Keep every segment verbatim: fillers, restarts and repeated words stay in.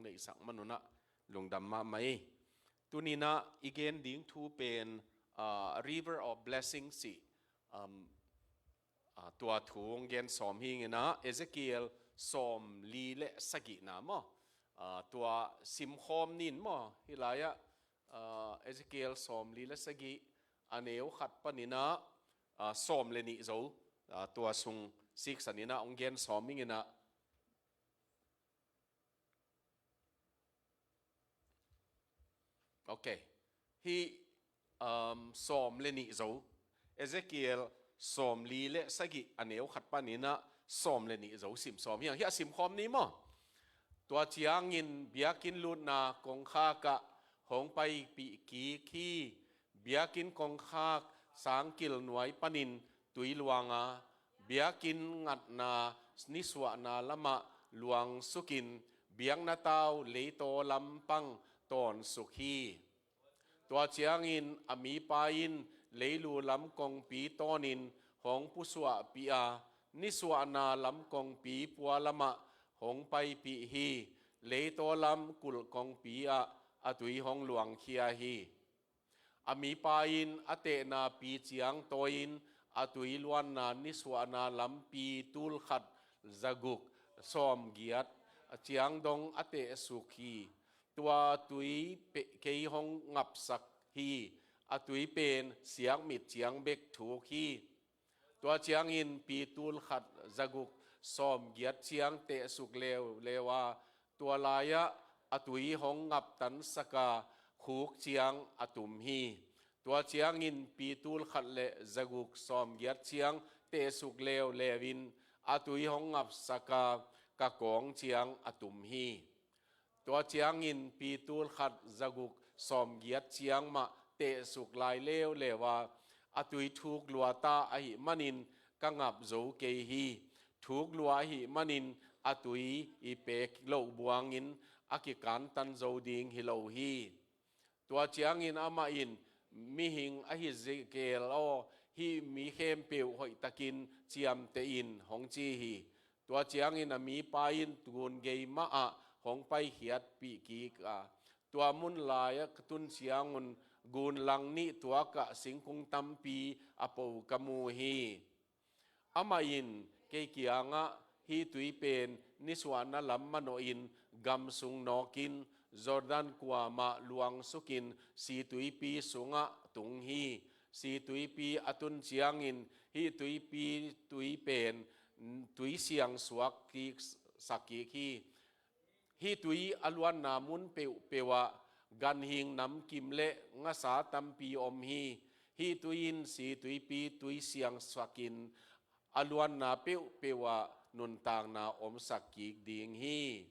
deihsak manun ah lungdam mahmah hi. Tuni-in ah i gen ding thu pen, ah, River of Blessing cih, um, ah, tua thu hong gen sawm hi ing in ah, Ezekiel sawmli le sagihna maw? Ah, tua simkhawm ni maw? Hih lai-ah, ah, Ezekiel sawmli le sagih, a neu khat panin ah, ah, sawm le nih zo, ah, tua sung siksan in ah hong gen sawm ing in ah. Ok. Hih, um, sawm le nih zo. Ezekiel sawmli le sagih, a neu khat panin ah sawm le nih zo sim sawm hi ing. Hih a simkhawm ni maw? Tua ciangin biakinn lutna kongkhak ah hong paipih kik hi. Biakinn kongkhak sangkil nuai panin tui luang a, biakinn ngatna nisuahna lamah luang sukin, biakna tau leitaw lampang tawnsuk hi. Tua ciangin a mipa in leilu lam kongpi tawnin hong pusuahpih a, nisuahna lam kongpi pua lamah hong paipih hi. Leitaw lam kulh kongpi ah a tui hong luangkhia hi. A mipa in a tehna pi ciang tawi-in a tui luanna nisuahna lampi tul khat za guk sawmgiat ciang dong a tehsuk hi. Tua tui pe-, kei hong ngapsak hi. A tui pen siakmit ciang bek thuk hi. Tua ciangin pi tul khat za guk sawmgiat ciang tehsuk leuleu a, tua lai-ah a tui hong ngaptansak a, khuk ciang a tum hi. Tua ciangin pi tul khat le za guk sawmgiat ciang tehsuk leuleu in a tui hong ngapsak a, ka kawng ciang a tum hi. Tua ciangin pi tul khat za guk sawmgiat ciang mah tehsuk lai leuleu a, a tui thuk lua ta ahih manin ka ngap zo kei hi. Thuk lua ahih manin a tui i pek loh buangin a kikantan zo ding hi lo hi. Tua ciangin amah in, "Mihing ahi Ezekiel aw, hih mi khempeuh hoihtakin ciamteh in," hong ci hi. Tua ciangin a mipa in gun gei mah ah hong paikhiatpih kik a, tua mun lai-ah ka tun ciangun gun lang nih tuak ah singkung tampi a po ka mu hi. Amah in kei kiangah, "Hih tui pen nisuahna lam manawhin gam sung nawkin Jordan kuamah luangsukin Situipi sungah tung hi. Situipi a tun ciangin hih tuipi tui pen tui siang suak kik, sak kik hi. Hih tui a luanna mun peuhpeuh ah ganhing namkim le ngasa tampi om hi. Hih tui in Situipi tui siangsakin a luanna peuhpeuh ah nuntakna omsak kik ding hi.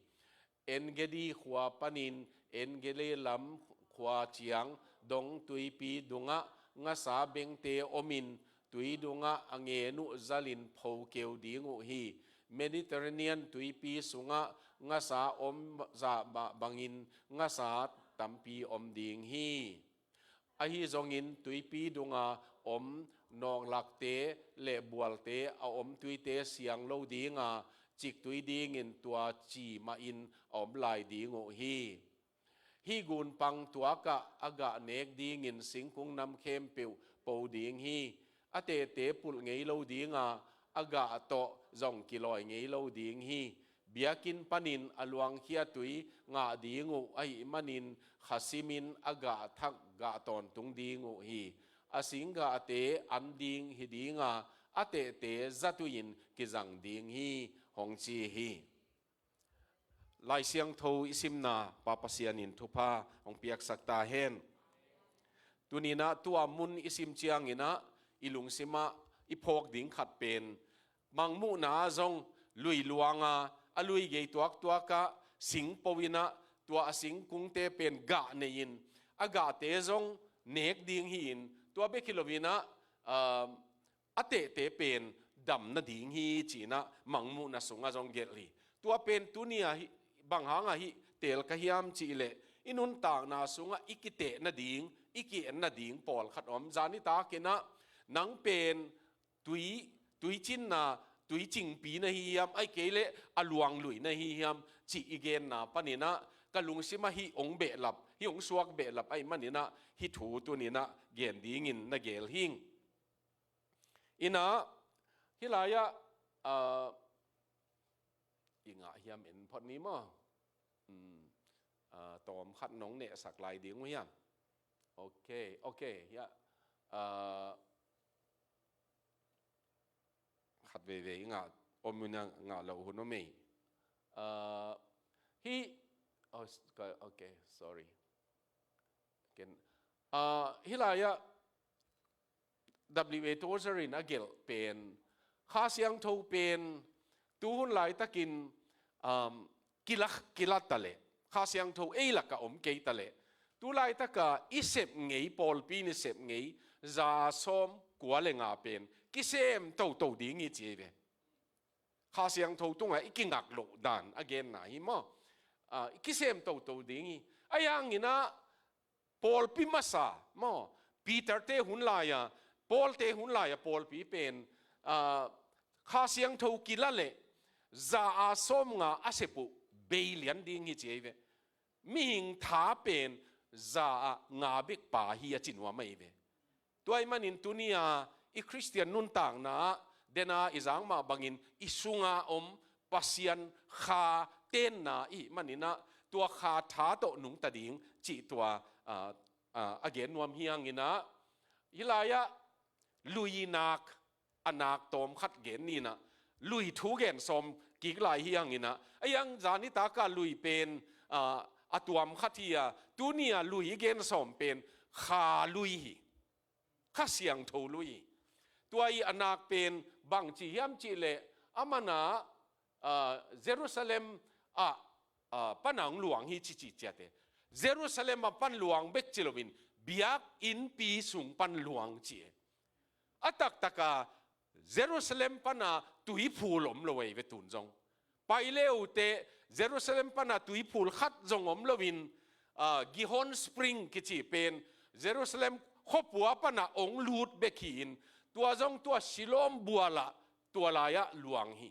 En-gedi khua panin En-gedi lam khua ciang dong tuipi dungah ngasa bengte omin, tui dungah a ngen uh zalin pho keu ding uh hi. Mediterranean tuipi sungah ngasa om zah mah bangin ngasa tampi om ding hi. Ahi zongin tuipi dunga om nawklakte le bualte a om tuite siang lo dinga, ciktui dingin tua ci mahin a om lai ding uh hi. Hih gunpang tuakah a gah nek dingin singkung nam khempeuh po ding hi. A tehte pulh ngei lo dinga, a gah tawh zong kilawi ngei lo ding hi. Biakinn panin a luangkhia tui ngah ding uh ahih manin, khasimin a gah thak gah tawntung ding uh hi. A singgahte an ding hi dinga, a tehte zatui-in kizang ding hi," hong ci hi. Lai Siangtho i simna Pa Pasian in thupha hong piaksak ta hen. Tuninah tua mun i sim cianginah i lungsimah i phawk ding khat pen, mangmuhna ah zong lui luanga, a lui gei tuaktuakah sing poinah tua a singkungte pen gah nei-in, a gahte zong nek ding hi-in, tua bek hi loinah, ah, a tehte pen dam nading hi cinah mangmuhna sungah zong gelh hi. Tua pen tuni-ah hih bang hangah hih teel ka hiam cihleh, i nuntakna sungah i kiteh nading, i ki-en nading pawlkhat om. Zanitakinah nang pen tui, tuicinna, tuicingpi na hi hiam, ahih kei leh a luanglui na hi hiam cih i genna paninah ka lungsimah hih hong behlap, hih hong suak behlap ahih maninah hih thu tuninah gen dingin na gel hing. Inah, hih lai-ah, ah, i ngah hiam en phot ni maw? Hmm. Ah, tawm khat nong nehsak lai ding uh hiam? Ok, ok, ya. Ah, khat veivei ngah om uh na ngah lo hun om ei. Ah, hih, oh, s-, ka-, ok, sorry. Ken, ah, hih lai-ah W A Tozer in a gelh pen, Kha Siangtho pen, tu hun laitakin, um, kila, kila ta leh, Kha Siangtho ei lakah om kei ta leh, tu laitaka i sep ngei, pawlpi in i sep ngei, za sawm kua le nga pen kisem toto ding hi ci ei ve. Kha Siangtho tungah i kingak loh dan a genna hi maw? Ah, i kisem toto ding hi. Ahi hanginah pawlpi masa maw? Peter te hun lai-a, Paul te hun lai-a pawlpi pen, ah, Kha Siangtho kila leh za a sawm nga a sep uh bei lian ding hi ci ei ve. Mihing tha pen za ah nga bek pha hi a ci nuam ahi ve. Tua ahih manin tuni-a i Khristian nuntakna ah, dena i zak mah bangin i sunga om Pasian Kha tenna i hih maninah tua Kha tha tawh nungta ding cih tua, ah, ah, a gen nuam hi hanginah, hih lai-ah lui nak, a nak tawm khat gen ninah, lui thu gen sawm kik lai hi hanginah, ahi hang zan nitaka lui pen, ah, a tuam khat hi-a, tuni-a lui i gen sawm pen Kha lui hi. Kha Siangtho lui hi. Tua i a nak pen bangci hiam cihleh, a manah, ah, Jerusalem ah, ah, pana hong luang hi ci ci ciate. Jerusalem ah pan luang bek ci loin, biakinnpi sung pan luang ci e. A taktaka Jerusalem pana tuiphul om lo ei ve tun zong. Pai le uh teh Jerusalem pana tuiphul khat zong om loin, ah, Gihon Spring kici pen Jerusalem khuapua pana hong lut bek hi-in, tua zong tua Siloam bualah tua lai-ah luang hi.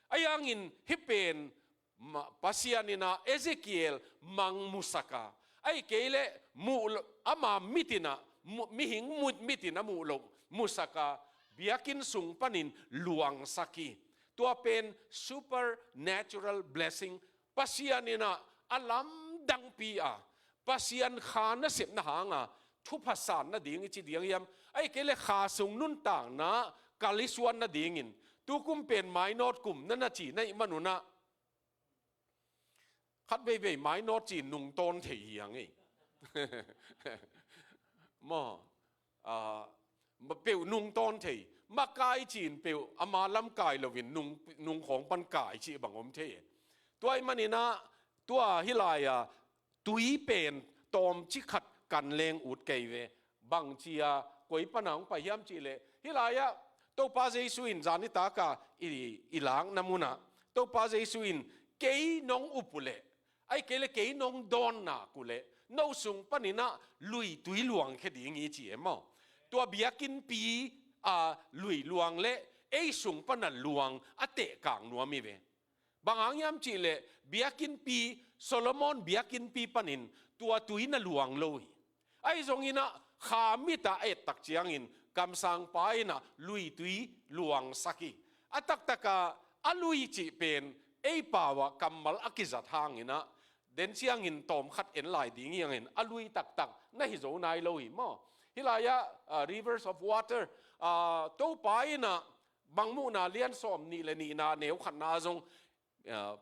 Ahi hangin hih pen ma-, Pasian inah Ezekiel mang musaka, ahih kei leh muh lo-, ama mit inah, mu-, mihing mut mit inah muh loh musaka, biakinn sung panin luangsak hi. Tua pen supernatural blessing, Pasian inah a lamdangpi a, Pasian Kha nasepna hanga thupha san nading i ci ding hiam? Ahih kei leh Kha sung nuntakna kal i suan nadingin, tukum pen mainawt kum na na ci na hih manunah, khat veivei mainawt ci-in nungtawn thei hi hang ei. Maw, ah, ma-, peuh nungtawn thei. Makai ci-in peuh ama lamkai loin nung, nungkhawng pan kai cih bang om thei. Tua ahih maninah, tua hih lai-a tui pen tawmcik khat kan leng ut kei ve. Bangci-a koi pana hong pai hiam cihleh, hih lai-ah Topa Jesu in zan nitaka i, i lakna munah Topa Jesu in, kei nong up uhleh, ahih kei leh kei nong dawn nak uhleh, no sung paninah lui tui luangkhia ding hi ci e maw? Tua biakinnpi a lui luang leh ei sung pana luang a tehkak nuam hi ve. Bang hang hiam cihleh, biakinnpi, Solomon biakinnpi panin tua tui na luang lo hi. Ahi zonginah Kha mit ah a et tak ciangin kamsangpa inah lui tui luangsak hi. A taktaka a lui cih pen ei pau ah kammal a kizat hanginah, den ciangin tawm khat en lai ding hi hangin, a lui taktak na hi zo nai lo hi maw? Hih lai-ah, ah, rivers of water, ah, Topa inah bang muhna lian sawm nih le nihna neu khatna zong, ah,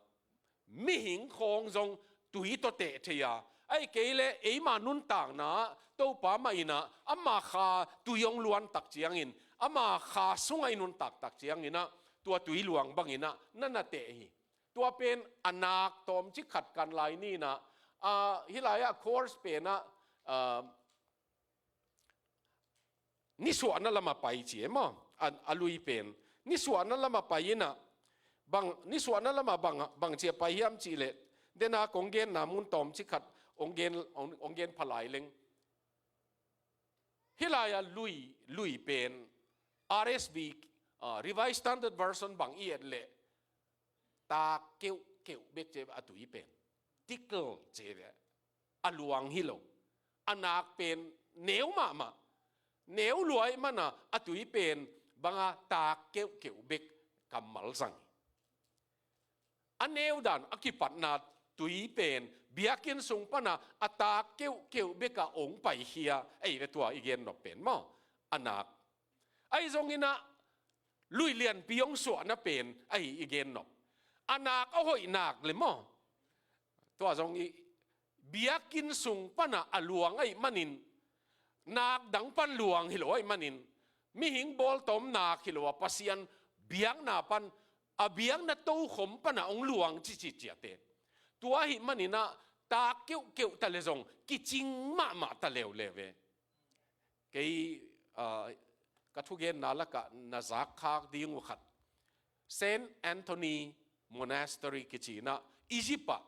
mihing khawng zong tui tawh teh thei a, ahih kei leh eima nuntakna ah Topa mah inah ama Kha tui hong luan tak ciangin, ama Kha sungah i nuntak tak cianginah tua tui luang banginah na na teh hi. Tua pen a nak tawmcik khat kan lai ninah, ah, hih lai-ah course penah, ah, nisuahna lamah pai ci e maw? A, a lui pen nisuahna lamah pai inah, bang, nisuahna lamah bang, bangci-a pai hiam cihleh, dena kong genna mun tawmcik khat hong gen, hong, hong gen pha lai leng. Hih lai-a lui, lui pen R S V, ah, Revised Standard Version bang i et leh tak keuhkeuh bek ci e a tui pen. tickle ci ve, a luang hi lo. A nak pen neu mahmah, neu lua ahih mana a tui pen banga tak keuhkeuh bek kammal zang hi. A neu dan a kipatna tui pen biakinn sung pana a tak keuhkeuh beka ong paikhia, ei ve tua i gen nop pen maw? A nak. Ahi zongin ah lui lianpi ong suahna pen ahi i gen nop. A nak a hoih nak le maw? Tua zong i biakinn sung pana a luang ahih manin, nak dang pan luang hi lo ahih manin, mihing bawltawm nak hi lo a, Pasian biakna pan, a biakna tokhom pana ong luang cici ciate. Tua ahih manin ah tak keuhkeuh ta le zong kicing mahmah ta leuleu ve. Kei, ah, ka thugenna lakah na zakkhak ding uh khat, Saint Anthony Monastery kici in ah, Egypt ah,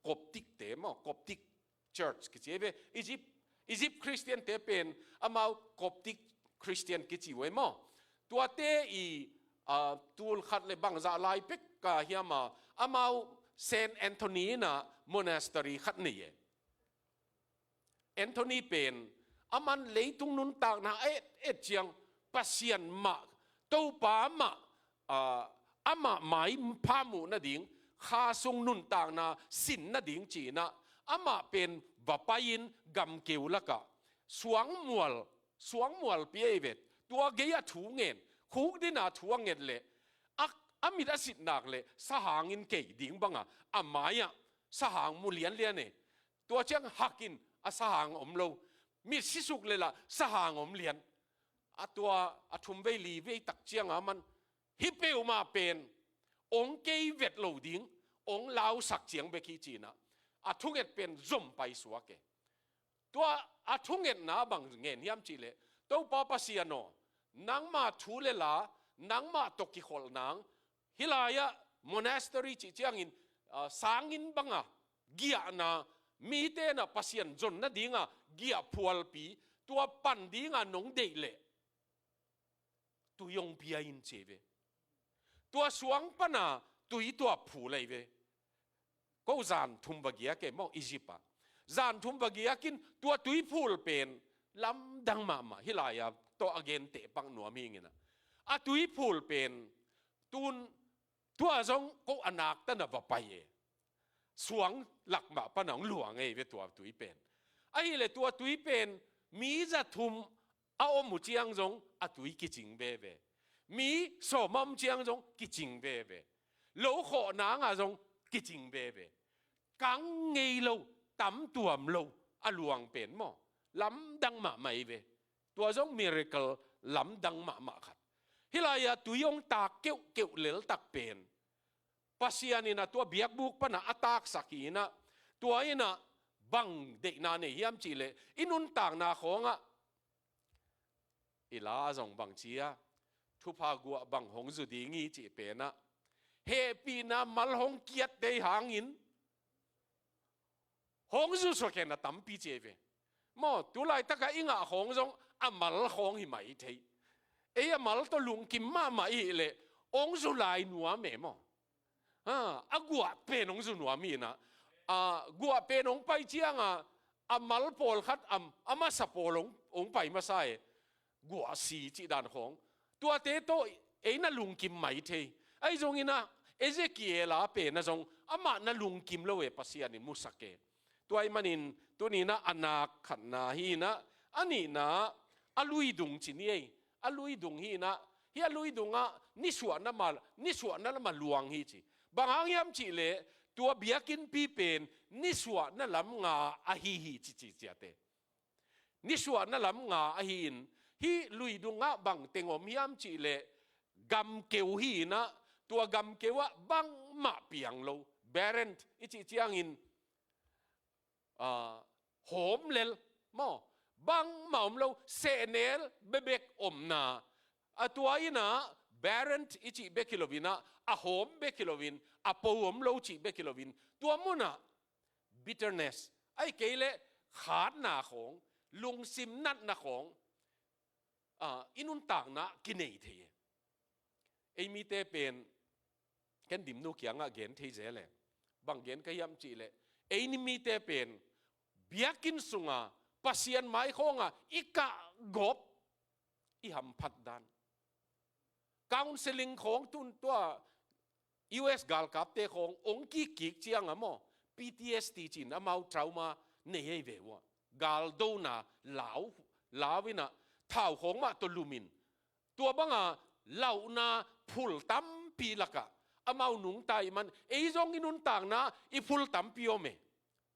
Coptic te maw, Coptic Church kici ve, Egypt, Egypt Christian te pen amau Coptic Christian kici uh e maw? Tuate i, ah, tul khat le bangzah lai pek ka hiam a, amau Saint Anthony in ah monastery khat nei e. Anthony pen aman leitung nuntakna a et et ciang Pasian mah, Topa mah, ah, amah maipha muh nading, kha sung nuntakna sin nading ci in ah, amah pen va pai-in gamkeu lakah suangmual, suangmualpi ei ve, tua gei-ah thu ngen, khukdin a thu a nget leh, a, a mit a sit nak leh sahang in kei ding banga a mai-ah sahang mu lianlian e. Tua ciang hak in a sahang om lo. Mit sisuk le lah sahang om lian. A tua a thum vei li vei tak ciang a man, hih peuhmah pen ong kei vet lo ding, ong lausak ciang bek hi ci in ah, a thunget pen zom pai suak e. Tua a thungetna bang ngen hiam cih leh, Topa Pasian aw, nangmah thu le la, nangmah tawh kikholh nang, hih lai-ah monastery cih ciangin, ah, sanginn banga giahna, mite in ah Pasian zon nadinga giah phualpi, tua pan dinga nong deih leh tui ong pia in ci ve. Tua suang pana tui tua phul ei ve. Ko zan thum va giak e maw, Egypt ah. Zan thum va giakin tua tui phul pen lamdang mahmah, hih lai-a tawh a gen teh pak nuam hi ing in ah. A tui phul pen tun tua zong ko a nak tan ah va pai e. Suang lak mah pan ah hong luang ei ve tua tui pen. Ahih leh tua tui pen mi za thum a om uh ciang zong a tui kicing veve. Mi sawm a om ciang zong kicing veve. Lo khawh nang ah zong kicing veve. Kang ngei lo, tam tuam lo a luang pen maw, lamdang mahmah ei ve. Tua zong miracle lamdang mahmah khat. Hih lai-a tui hong tak keuhkeuh leltak pen Pasian in ah tua biakbuk pan ah a taksak hi in ah, tua in ah bang deihna nei hiam cih leh, i nuntakna khawngah i la zong bang ci a, thupha guah bang hong zu ding hi cih pen ah, hehpihna mal hong kiatte hangin hong zu sua khen a tampi ci ei ve. Maw, tu laitak ah i ngah khawng zong a mal khawng hi mah i thei. Ei a mal tawh lungkim mahmah i hih leh hong zu lai nuam e maw. Ha, a guah pen hong zu nuam hi in ah, a guah pen hong pai ciang a, a mal pawlkhat a, a masa pawl hong, hong pai masa e. Guah si cih dan khawng. Tuate tawh ei na lungkim mah i thei. Ahi zongin ah Ezekiel a pen ah zong amah na lungkim lo e, Pasian in musak e. Tua ahih manin tuni in ah a nak khatna hi in ah, a nihna a luidung ci ni ei. A luidung hi in ah, hih a luidung ah nisuahna ma, nisuahna lam a luang hi ci. Bang hang hiam cih leh tua biakinnpi pen nisuahna lam nga ahi hi ci ci ciate. Nisuahna lam nga ahi in, hih luidung ah bang teng om hiam cih leh gamkeu hi in ah, tua gamkeu ah bangmah piang lo, barren i cih ciangin, ah, hawm lel maw, bangmah om lo, sehnel bekbek omna. A tua in ah barren i cih bek hi lo in ah, a hawm bek hi lo in, a po om lo cih bek hi lo in, tua mun ah bitterness, ahih kei leh khatna khawng, lungsim natna khawng, ah, i nuntakna kinei thei e. Ei mite pen, ken Dimnu kiangah gen thei zel e. Bang gen ka hiam cih leh, Ei ni mite pen biakinn sunga Pasian mai khawnga i kahgawp, i hamphat dan. Counseling khawng tun tua U S galkapte khawng ong kikkik cianga maw, P T S D cin amau trauma nei ei ve ua. Galdona lau, lau ina thau khawng mah tawh lumin. Tua banga lauhna phul tampi laka amau nungta i man, ei zong i nuntakna i phul tampi om e.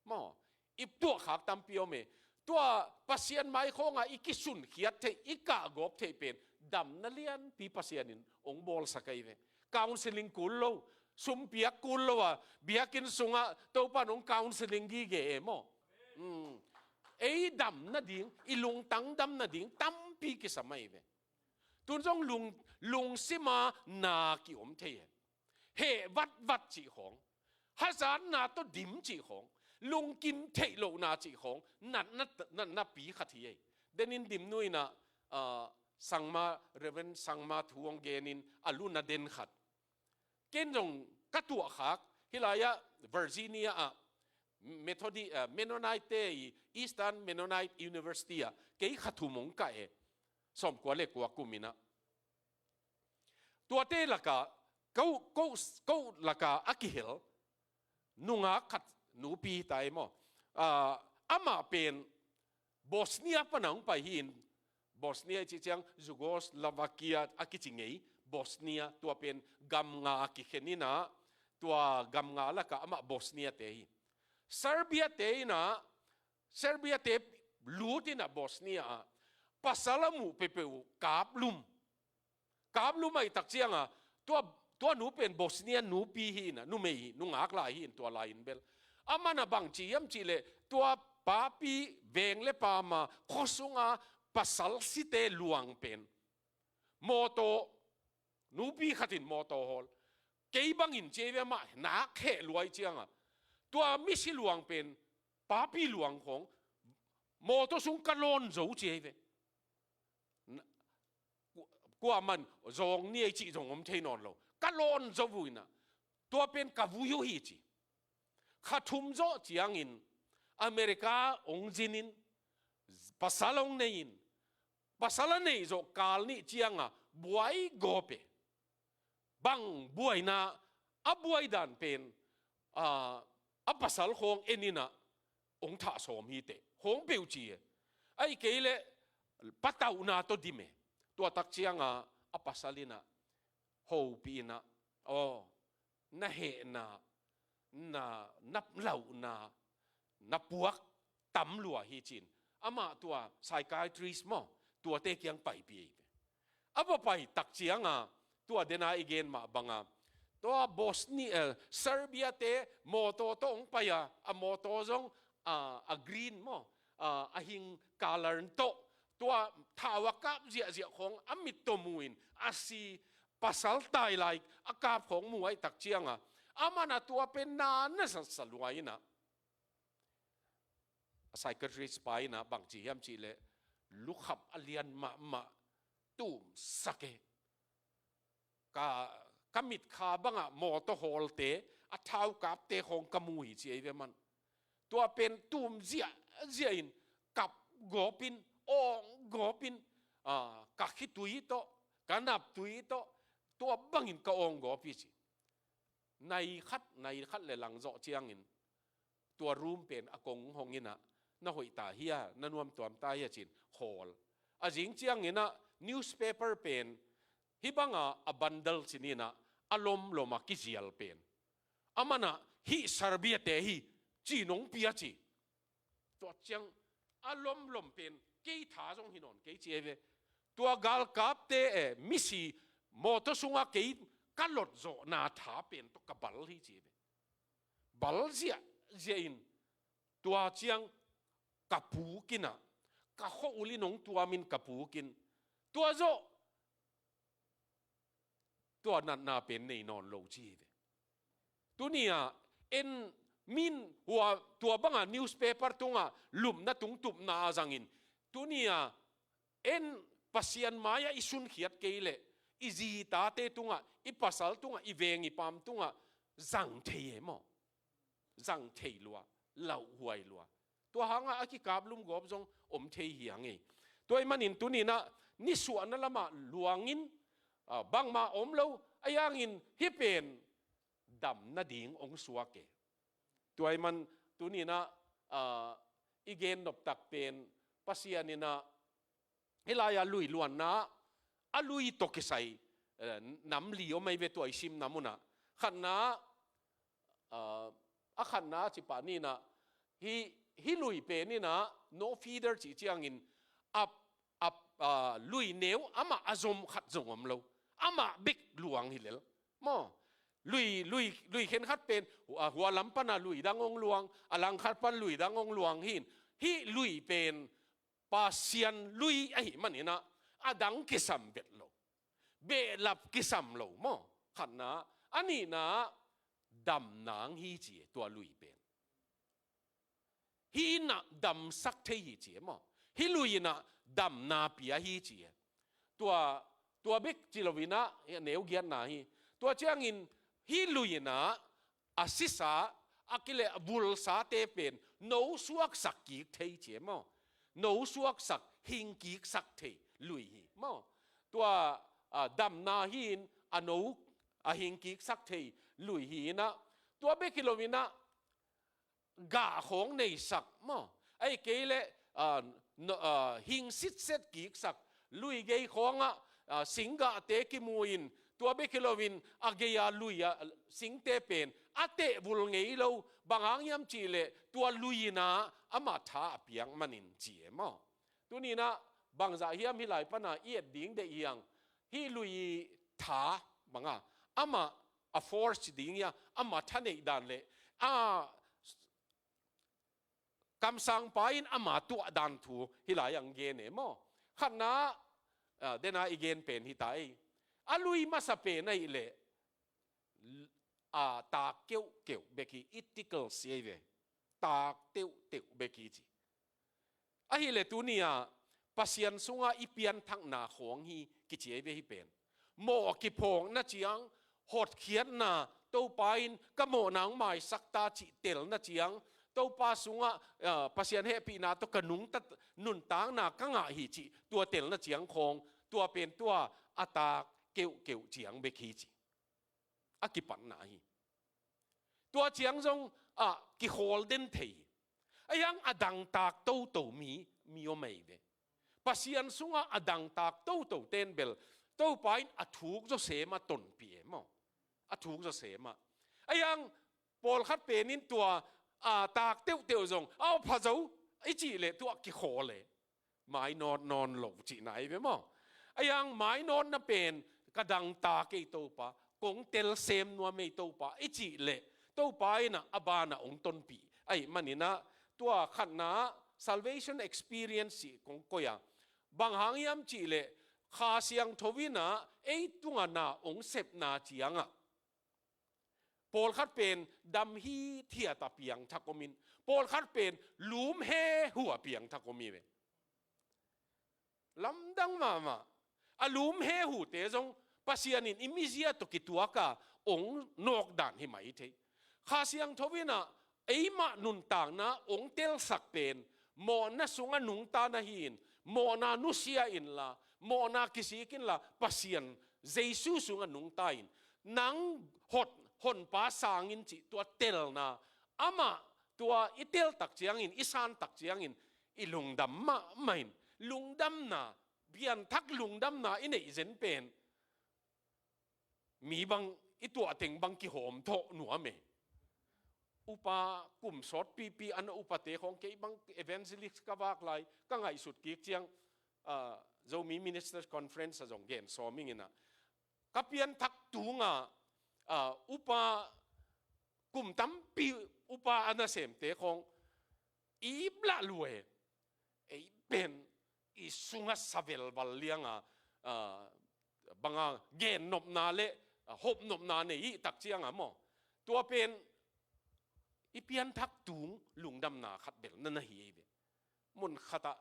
Maw, i tuahkhak tampi om e. Tua Pasian mai khawnga i kisunkhiat theih, i kahgawp theih pen damna lianpi Pasian in ong bawlsak ei ve. Counseling kul lo, sumpiak kul lo a, biakinn sunga Topan ong counseling gige e maw. Mm. Ei damna ding, i lungtang damna ding tampi kisam ei ve. Tun zong lung, lungsima na kiom thei e. Heh vatvat cih khawng, hazatna tawh dim cih khawng, lungkim theih lohna cih khawng natna, natna pi khat hi ei. Denin dim nuina, ah, Sangma, Reverend Sangma thu hong genin a luna den khat. Ken zong ka tuahkhak, hilai-ah Virginia ah Methodi-, ah, Mennonite te i Eastern Mennonite University ah kei kha thum hong kah e. Sawmkua le kua kum inah. Tuate laka, ko, ko, ko laka a kihel nungak khat nupi tai maw. Ah, amah pen Bosnia pana hong pai hi in, Bosnia i cih ciang Yugoslavia a kici ngei, Bosnia tua pen gam nga kikhen inah, tua gam nga laka amah Bosnia te hi. Serbia te inah, Serbia te lut inah Bosnia ah pasal a muh peuhpeuh kaplum. Kaplum ahih tak cianga, tua, tua nu pen Bosnia nupi hi inah, numei hi, nungak lai hi in tua lai in bel. Amana bangci hiam cihleh, tua papi veng le pama khuasunga pasal site luang pen mawtaw, nupi khatin mawtaw hawl. Kei bangin ci ei ve, amah nak heh luai cianga, tua misi luang pen, papi luang khawng mawtaw sung ka lawn zo ci ei ve. Na, ku-, kuaman zawng ni ei cih zong om thei nawn lo. Ka lawn zo uh inah, tua pen ka vui uh hi ci. Kha thum zawh ciangin America hong zinin, pasal hong nei in, pasal a neih zawh kal nih cianga buai gawp e. Bang buaina, a buai dan pen, ah, a pasal khawng en inah hong thah sawm hi teh, hong peuh ci e. Ahih kei leh patauhna tawh dim e. Tua tak cianga a pasal inah hopih inah, aw, na hehna, na, na lauhna, na puak tam lua hi cin. Amah tua psychiatrist maw, tuate kiang paipih ei ve. A va pai tak cianga, tua dena i gen mah banga, tua Bosnia, eh, Serbia te mawtaw tawh hong pai a, a mawtaw zong, ah, a green maw, ah, a hing color tawh, tua thau a kap ziahziah khawng a mit tawh mu in, a si, pasal tai lai a kap khawng mu ahih tak cianga, amana tua pen na na zatsa lua inah, a psychiatrist pa inah bangci hiam cihleh, lukhap a lian mahmah tumsak e. Ka, ka mitkha bangah mawtaw hawlte, a thau kapte khawng ka mu hi ci ei ve man. Tua pen tum ziahziah in, kap gawp in, awng gawp in, ah, ka khitui tawh, ka naptui tawh, tua bangin ka awng gawp hi ci. Nai khat, nai khat le lang zawh ciangin, tua room pen a kong hong inah, na hoih ta hia, na nuam tuam ta hia cin, khawl. A zing cianginah newspaper pen, hih banga a bundle cin inah, a lomlom a kizial pen, amanah hih Serbia te hi ci nong pia ci. Tua ciang a lomlom pen kei tha zong hi nawn kei ci ei ve. Tua galkapte, eh, misi mawtaw sunga kei ka lot zawhna tha pen tawh ka bal hi ci ei ve. Bal ziahziah in, tua ciang ka puk inah, ka khua-ul in hong tuamin ka puk in, tua zawh tua natna pen nei nawn lo ci hi ve. Tuni-a en min hua tua banga newspaper tunga lupna tungtupna a zangin, tuni-a en Pasian mai-ah i sunkhiat kei leh, i zi i tate tungah, i pasal tungah, i veng i paam tungah zang thei e maw? Zang thei lua. lauhuai lua. Tua hangah a kikaplum gawp zong om thei hi hang ei. Tua ahih manin tuni-in ah nisuahna lamah luangin, ah, bangmah om lo, ahi hangin hih pen dam nading hong suak e. Tua ahih man tuni-in ah, ah, i gen noptak pen Pasian in ah hih lai-ah lui luanna, a lui tawh kisai, eh, nam li om ahi ve tua i simna munah. Khatna, ah, a khatna cih pah ni-in ah, hih, hih lui pen in ah no feeder cih ciangin a, a, ah, lui neu amah a zom khat zong om lo. Amah bek luang hi lel. Maw? Lui, lui, lui khenkhat pen, ah, hua lam pan a lui dang hong luang, a langkhat pan lui dang hong luang hi-in. Hih lui pen Pasian lui ahih manin ah, a dang kisam vet lo. Behlap kisam lo maw? Khatna, a nihna, dam nang hi ci e, tua lui pen. Hih in ah damsak thei hi ci e maw? Hih lui in ah damna pia hi ci e. Tua, tua bek ci lo-in ah, hih a neu giatna hi. Tua ciangin hih lui in ah a sisa, a kileh a vulsate pen no suaksak kik thei ci e maw? No suaksak, hing kiksak thei lui hi maw? Tua, ah, damna hi-in a no, a hing kiksak thei lui hi-in ah, tua bek hi lo-in ah gah khawng neisak maw? Ahih kei leh, ah, no, ah, hing sitset kiksak, lui gei khawngah, ah, singgahte kimu-in, tua bek hi lo-in a gei-a lui-a singte pen a tehvul ngei lo, bang hang hiam cih leh tua lui in ah amah tha a piak manin ci e maw? Tuni-in ah bangzah hiam hih lai pan a i et ding deih hiam? Hih lui tha bang a, amah a force ding hi a, amah tha neih dan leh, a, kamsangpa in ama tuah dan thu hih lai-ah hong gen e maw? Khatna, ah, den a i gen pen hi ta ei. A lui masa pen ahih leh, a, tak keuhkeuh bek hi, i tickle si ei ve. Tak teuhteuh bek hi ci. Ahih leh tuni-ah Pasian sungah i pianthakna khawng hi kici ei ve hih pen. Mawh kiphawkna ciang, hotkhiatna, Topa in ka mawhna hong maisak ta cih telna ciang, Topa sungah, ah, Pasian hehpihna tawh ka nungta, nuntakna ka ngah hi cih tua telna ciang khawng, tua pen tua a tak keuhkeuh ciang bek hi ci. A kipatna hi. Tua ciang zong, ah, kikhawl den thei hi. Ahi hang a dangtak toto mi, mi om ahi ve. Pasian sungah a dangtak toto ten bel, Topa in a thuk zawsem a tonpih e maw? A thuk zawsem a. Ahi hang pawlkhat pen in tua, ah, tak teuhteuh zong, au pha zo, i cih leh tua kikhawl e. Mainawt nawn lo cihna hi ve maw? Ahi hang mainawtna pen ka dangtak ei Topa, kong tel sem nuam ei Topa, i cih leh Topa in ah a banah hong tonpih ahih manin ah, tua khatna salvation experience cih kong koih a. Bang hang hiam cih leh Kha Siangtho in ah ei tungah na hong sepna ciangah, pawlkhat pen dam hithiat a piangthak om in, pawlkhat pen lum hehu a piangthak om hi ve. Lamdang mahmah. A lum hehute zong Pasian in i mizia tawh kituak a hong nawk dan hi mai thei. Kha Siangtho in ah eimah nuntakna hong telsak pen, mawhna sungah nungta na hi-in, mawhna nusia inla, mawhna kisik inla, Pasian Jesu sungah nungta in, nang hot, Honpa sang in cih tua telna, amah tua i teltak ciangin, i santak ciangin, i lungdam mahmah in, lungdamna, pianthak lungdamna i neih zen pen, mi bang, i tuah teng bang kihawm thawh nuam e. Upa kum sawtpipi a na upate khawng, kei bang evangelist ka vak lai, ka ngaihsut kik ciang, ah, Zomi Ministers Conference ah zong gen sawm ing in ah, ka pianthak tunga, ah, upa kum tampi upa a nasemte khawng i ip lah lua e. Ei pen i sungah sa velval lianga, ah, banga gennopna le, ah, hopnopna nei i tak cianga maw, tua pen i pianthak tung lungdamna khat bel na na hi ei ve. Mun khatah,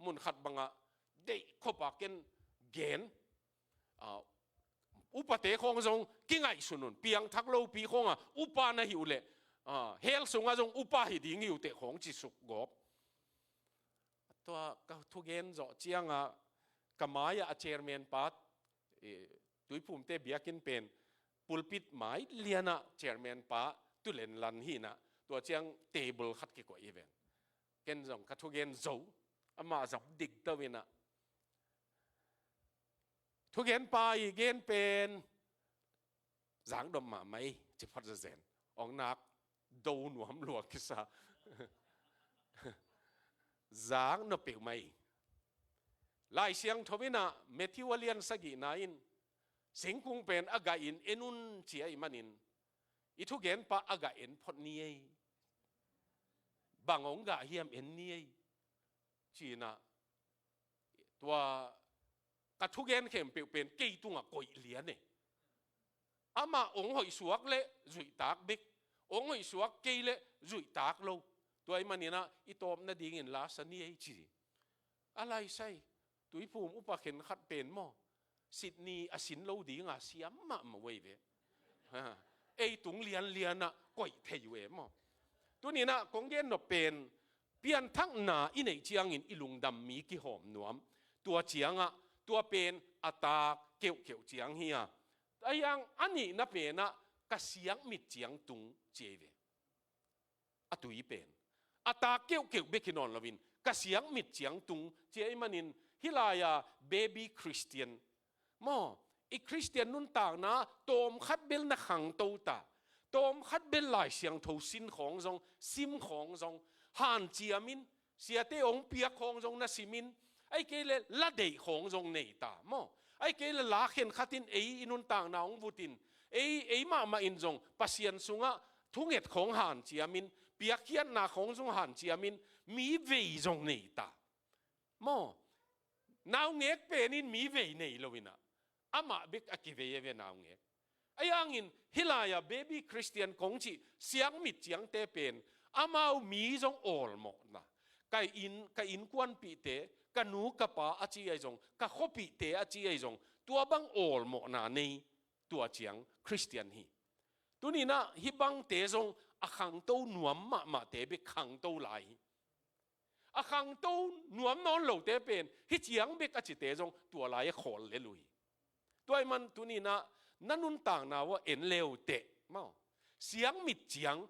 mun khat bangah deih khop a ken gen, ah, upate khawng zong kingaihsun un, piangthak lopi khawngah upa na hi uh leh, Ah, hell sungah zong upa hi ding hi uh teh khawng ci suk gawp. Tua ka thugen zawh ciangah ka mai-ah a chairman pa, eh, Tuiphumte biakinn pen pulpit mai lianah chairman pa Tulen Lan hi inah, tua ciang table khat kikoih hi ven. Ken zong ka thugen zo, amah zong dik to inah, thugen pa i gen pen zaknop mahmah ei, ci phot zazen. Ong nak do nuam lua kisa. Zaknop peuhmah ei. Lai Siangtho inah Matthew a lian sagihna in, singkung pen a gah in en un ci ahih manin, i thugen pa a gah en phot ni ei. Bang ong gah hiam en ni ei, ci inah, tua ka thugen khempeuh pen kei tungah koih lian e. Amah ong hoih suak leh zuihtak bek, ong hoih suak kei leh zuihtak lo. Tua ahih manin ah i tawp nadingin la sa ni ei ci. A lai sai, Tuiphum upa khen khat pen maw, Sydney a sin lo dinga siam mahmah uh ei ve. Ha, ei tung lianlianah koih thei uh e maw. Tuni inah kong gen nop pen, pianthakna i neih ciangin i lungdam mi kihawm nuam. Tua ciangah, tua pen a tak keuhkeuh ciang hi a. Ahi hang a nihna penah ka siangmit ciang tung ci ei ve. A tui pen a tak keuhkeuh bek hi nawn loin ka siangmit ciang tung ci ahih manin, hih lai-a baby Christian maw, i Christian nuntakna tawmkhat bel na khangto ta, tawmkhat bel Lai Siangtho sin khawng zong, sim khawng zong, hanciamin, siate ong piak khawng zong na simin, ahih kei leh la deih khawng zong nei ta maw. Ahih kei leh la khenkhatin ei i nuntakna ong vutin, ei, ei mahmah in zong Pasian sungah thunget khawng hanciamin, piakkhiatna khawng zong hanciamin, mi vei zong nei ta maw. Naungek pen in mi vei nei lo inah, amah bek a kivei a ve naungek. Ahi hangin hih lai-a baby Christian kong cih siangmit ciangte pen amau mi zong awlmawhna, ka inn, ka innkuanpihte, ka nu ka pa a ci ahi zong, ka khuapihte a ci ahi zong, tua bang awlmawhna nei, tua ciang Christian hi. Tuni inah hih bangte zong a khangto nuam mahmahte bek khangto lai hi. A khangto nuam nawn lote pen hih ciang bek a cite zong tua lai a khawl lel uh hi. Tua ahih man tuni inah na nuntakna uah en le uh teh maw, siangmit ciang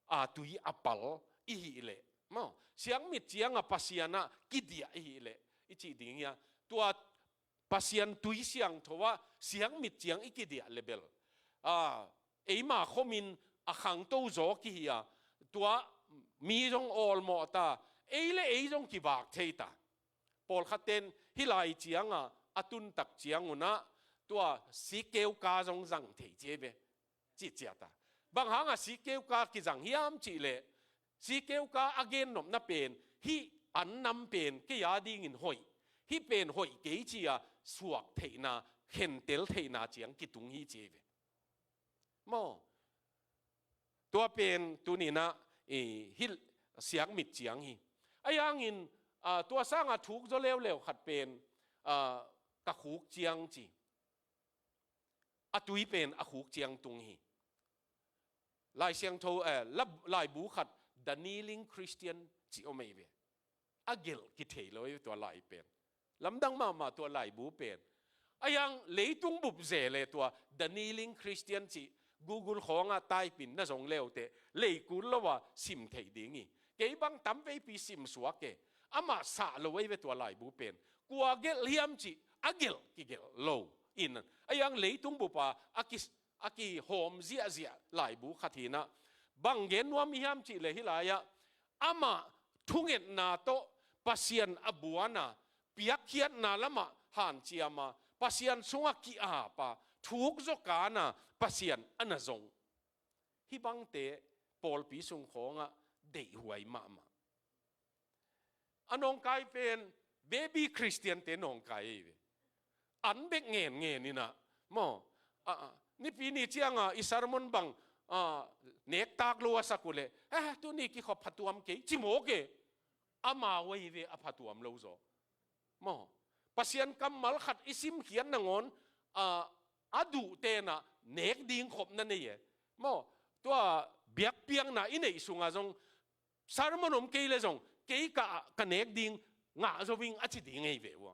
a tui a pal i hih leh maw, siangmit ciang a Pasian ah kidiah i hih leh i cih ding hi a. Tua Pasian tui siangtho ah siangmit ciang i kidiah leh bel, a, eima khomin a khangto zaw kihi a, tua mi zong awlmawh ta, ei le ei zong kivak thei ta. Pawlkhatten hih lai cianga a tuntak ciangun ah tua sikkeuka zong zang thei ci ei ve. Cih ciat a, bang hanga sikkeuka kizang hiam cih leh, sikkeuka a gennopna pen hih an nam pen kei a dingin hoih, hih pen hoih kei ci-a suak theihna, khentel theihna ciang kitung hi ci ei ve. Maw, tua pen tuni inah, i, hih siangmit ciang hi. Ahi hangin, a, tua sanga thuk zaw leuleu khat pen, a, ka khuk ciang ci. A tui pen a khuk ciang tung hi. Lai Siangtho, eh, la-, laibu khat The Kneeling Christian ci om ei ve. A gelh kithei lo ei ve tua lai pen. Lamdang mahmah tua laibu pen. Ahi hang leitung bup ze le tua The Kneeling Christian ci Google khawngah type in na zong leuteh, leikul lo a sim thei ding hi. Kei bang tamveipi sim suak e. Amah sah lo ei ve tua laibu pen. Kua gelh hiam cih a gelh kigelh lo in, ahi hang leitung bup a a ki, a kihawm ziahziah laibu khat hi inah, bang gen nuam i hiam cih leh hih lai-ah amah thungetna tawh Pasian a buan a, piakkhiatna lamah hanciam a, Pasian sungah ki-ap a, thuk zaw kan a Pasian a na zong. Hih bangte pawlpi sung khawngah deihhuai mahmah. A nawngkai pen baby Christian-te nawngkai ei ve. An bek ngenngen inah maw, a, a, Nipi ni cianga i sermon bang, a, nektak lo a sak uh leh, eh, tuni kikhop phatuam kei ci mawk e. Amau ei ve a phatuam lo zaw. Maw, Pasian kammal khat i simkhiat nangawn, a, a duh tenah nek ding khopna nei e. Maw, tua biakpiakna i neih sungah zong, sermon om kei le zong, kei ka, ka nek ding ngah zo ing a ci ding ei ve uh a.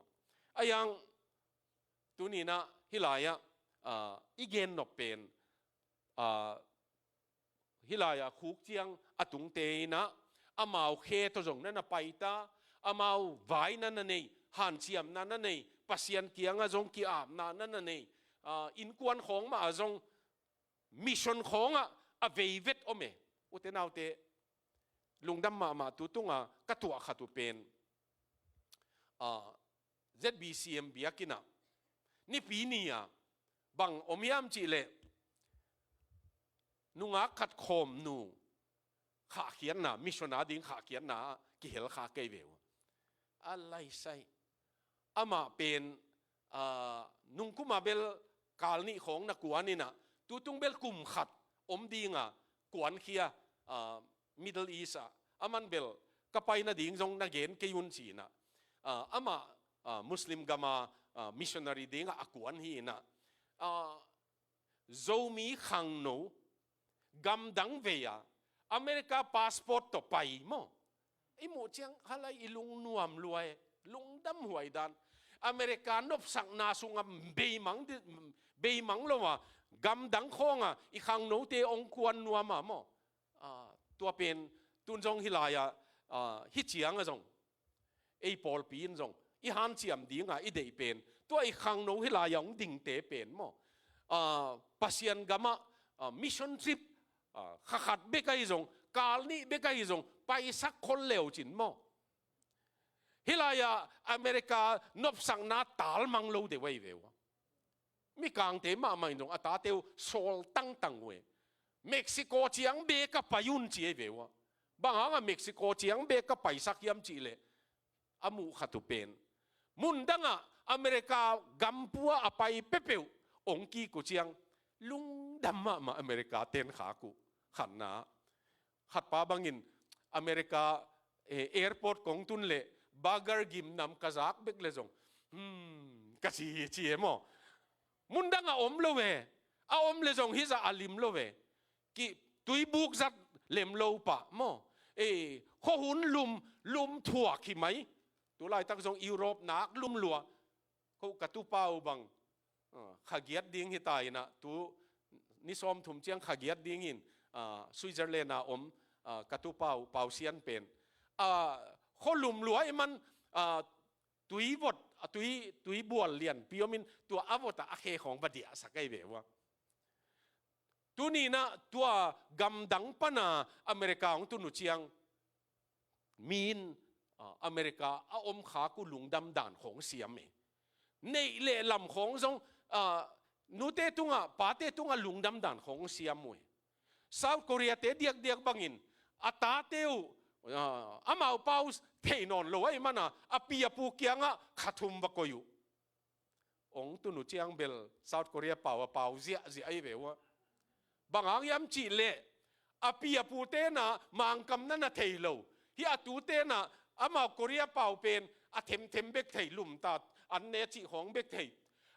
A yang, tuninah hih lai-ah, ah, i gen nop pen, ah, hih lai-ah khuk ciang a tungte inah, amau khe tawh zong na na paita, amau vai na na nei, hanciamna na nei, Pasian kiangah zong ki-apna na na nei, ah, innkuan khawng mah ah zong mission khawngah a veivet om e. Ute naute, lungdam mahmah tu tunga ka tuah khat uh pen, ah, Z B C M biakinn ah, nipi ni-a bang om hiam cihleh, nungak khat khawmnu khahkhiatna, mission a ding khahkhiatna ah kihel kha kei ve uh a. A laisai. Amah pen, ah, nungkuma bel kal nih khawng na kuan inah, tutung bel kum khat om dinga kuankhia, ah, Middle East ah. Aman bel ka pai nading zong na gen kei un ci inah. Ah, amah, ah, Muslim gama, ah, missionary dingah a kuan hi inah. Ah, Zomi khangno, gamdang vei-a, America passport tawh pai maw. I muh ciang halai i lungnuam lua e, lungdam huai dan. America nopsakna sungah beimang di-, beimang lo a, gamdang khawnga i khangnote ong kuan nuama maw. Ah, tua pen, tun zong hih lai-ah, ah, hih ciangah zong, ei pawlpi in zong i hanciam dinga i deih pen, tua i khangno hih lai-ah hong dingte pen maw, ah, Pasian gamah, ah, mission trip, ah, kha khat bek ahi zong, kal nih bek ahi zong, paisak khol leu cin maw. Hih lai-ah America nopsakna talmang lo deuh ahi ve uh a. Mikangte mahmah in zong a tate uh sawl tangtang uh e. Mexico ciang bek ka pai un ci ei ve uh a. Bang hangah Mexico ciang bek ka paisak hiam cihleh, a muh khat uh pen, mundangah America gampua a pai peuhpeuh ong kik uh ciang, lungdam mahmah America ten khak uh. Khatna, khatpa bangin America, eh, airport kong tun leh burger gimnam ka zak bek le zong, hmm, ka ci hi ci e maw. Mundang a om lo ve. A om le zong hih zah a lim lo ve. Ki tuibuk zat lem lo pah maw. Eh, khuahun lum, lum thuak hi mai. Tulaitak zong Europe nak lum lua. Ko ka tupa uh bang, ah, kha giat ding hi ta inah, tu ni sawmthum ciang kha giat dingin, ah, Switzerland a om, ah, ka tupa uh, Pau Sian pen, ah, khua lum lua i man, ah, tui vot, ah, tui, tui bual lianpi omin tua a vot ah a khe khawng va diahsak ahi ve uh a. Tuninah tua gamdang pana America hong tun uh ciang, mi in, ah, America a om khak uh lungdam dan khawng siam e. Neih le lam khawng zong, ah, nute tungah, pate tungah lungdam dan khawng siam uh e. South Korea te diakdiak bangin a tate uh, ah, amau pau thei nawn lo ahih mana a pi a pu kiangah kha thum va koih uh. Ong tun uh ciang bel South Korea pau a pau ziahziah ahi ve uh a. Bang hang hiam cihleh, a pi a pu tenah Mangkam na na thei lo. Hih a tu tenah amau Korea pau pen a themthem bek thei, lumta an ne cih khawng bek thei.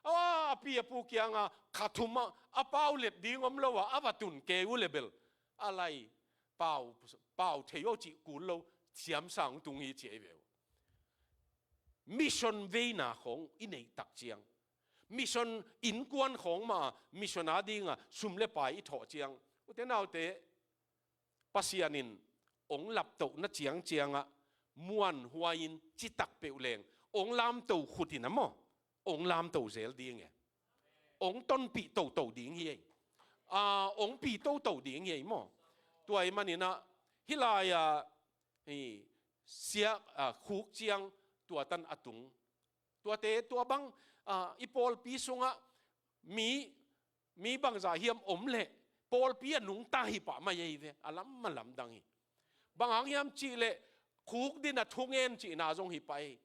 A, a pi a pu kiangah kha thum ah a pau let ding om lo a, a va tun kei uh le bel, a lai pau, pau thei aw cih kul lo, siamsa tung hi ci ahi ve uh. Mission veina khawng i neih tak ciang, mission innkuan khawng mah, mission a dinga sum le pai i thawh ciang, ute naute, Pasian in ong laptohna ciangciangah muanhuai-in citak peuh leng ong lamto khut in a maw, ong lamto zel ding e. Ong tonpih toto ding hi ei. Ah, ong pi toto ding hi ei maw. Tua ahih maninah hih lai-ah, hi, siak, ah, khuk ciang tua tan a tung. Tuate tua bang, ah, i pawlpi sungah mi, mi bangzah hiam om leh pawlpi a nungta hi pah mai ahi ve, a lam a lamdang hi. Bang hang hiam cihleh khuk din a thungen cihna zong hi pah hi.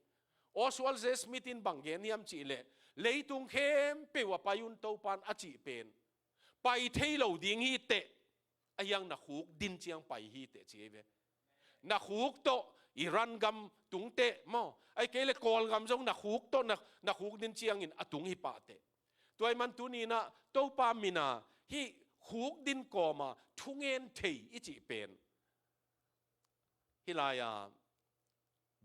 Oswald J. Smith in bang gen hiam cihleh, leitung khempeuh a pai un Topan a cih pen, pai thei lo ding hi teh, a hiang na khuk din ciang pai hi teh ci hi ve. Na khuk tawh Iran gam tung teh maw, ahih kei le Kawlgam zong na khuk tawh na, na khuk din ciangin a tung hi pah teh. Tua ahih man tuninah Topa mina hih khukdin kawma thungen thei i cih pen hih lai-a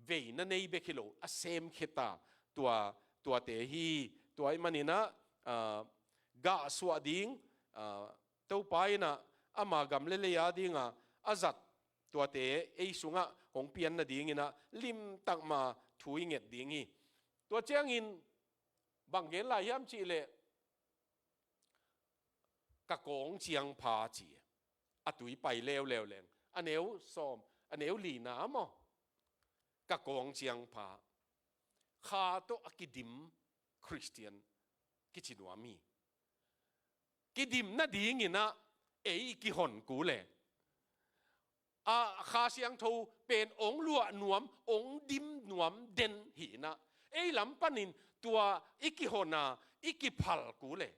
veina nei bek hi lo, a sem kheta tua, tuate hi. Tua ih maninah, ah, gahsuah ding, ah, Topa innah ama gam le lei a dinga a zat tuate ei sungah hong pian nadinginah limtak ma thu i nget ding hi. Tua ciangin bang gen lai hiam cihleh, ka kawng ciang pha ci. A tui pai leuleu leng. A neu sawm, a neu lina maw. Ka kawng ciang pha. Kha tawh a kidim Khristian kici nuam hi. Kidim nadinginah ei i kihon kul e. A Kha Siangtho pen ong luah nuam, ong dim nuam den hinah ei lam panin tua i kihona i kiphal kul e.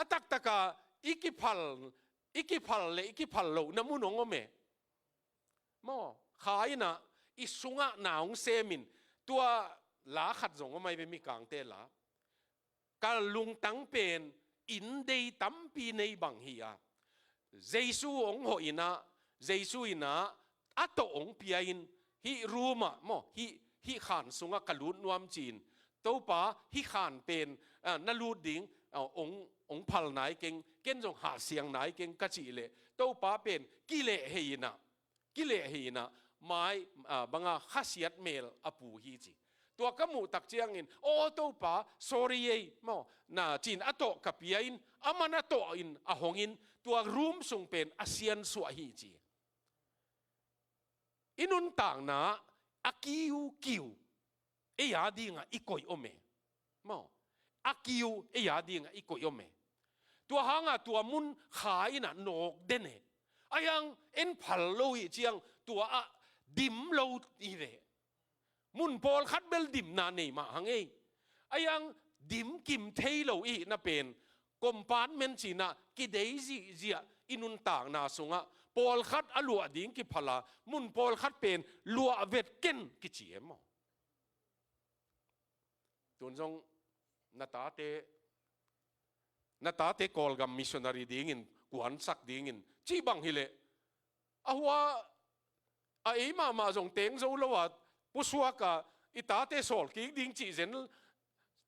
A taktaka i kiphal, i kiphal le i kiphal lohna mun ong om e. Maw, Kha innah i sungah na ong semin tua la khat zong om ai ve, Mikangte la. Ka lungtang pen inn dei tampi nei bang hi a, Jesu ong hawh innah, Jesu innah a tawh ong pia in, hih room ah maw, hih, hih khan sungah ka lut nuam ci-in, Topa, hih khan pen, ah, na lut ding, ah, ong, ong phal nai keng, ken zong hahsiang nai keng ka cih leh, Topa pen kileh hei innah, kileh hei innah, mai, ah, banga khasiat mel a pu hi ci. Tua ka muh tak ciangin, "Aw Topa, sorry ei, maw, na," ci-in a tawh ka pia in, a man a tawh in a hong in, tua room sung pen a siansuah hi ci. I nuntakna a kiukiu ei a dingah i koih om e. Maw, a kiu ei a dingah i koih om e. Tua hangah tua mun Kha innah nawk den e. Ahi hang en phal lo ih ciang tua ah dim lo hi ve. Mun pawlkhat bel dimna nei mah hang ei. Ahi hang dim kim thei lo ihihna pen compartment cinah kidei zihziah i nuntakna sungah pawlkhat a luah ding kiphala, mun pawlkhat pen luah vet ken kici e maw. Tun zong na tate, na tate Kawlgam missionary dingin, kuansak dingin cih bang hileh, a hua a ei mahmah zong teng zo lo a pusuak a i tate sawl kik ding cih zen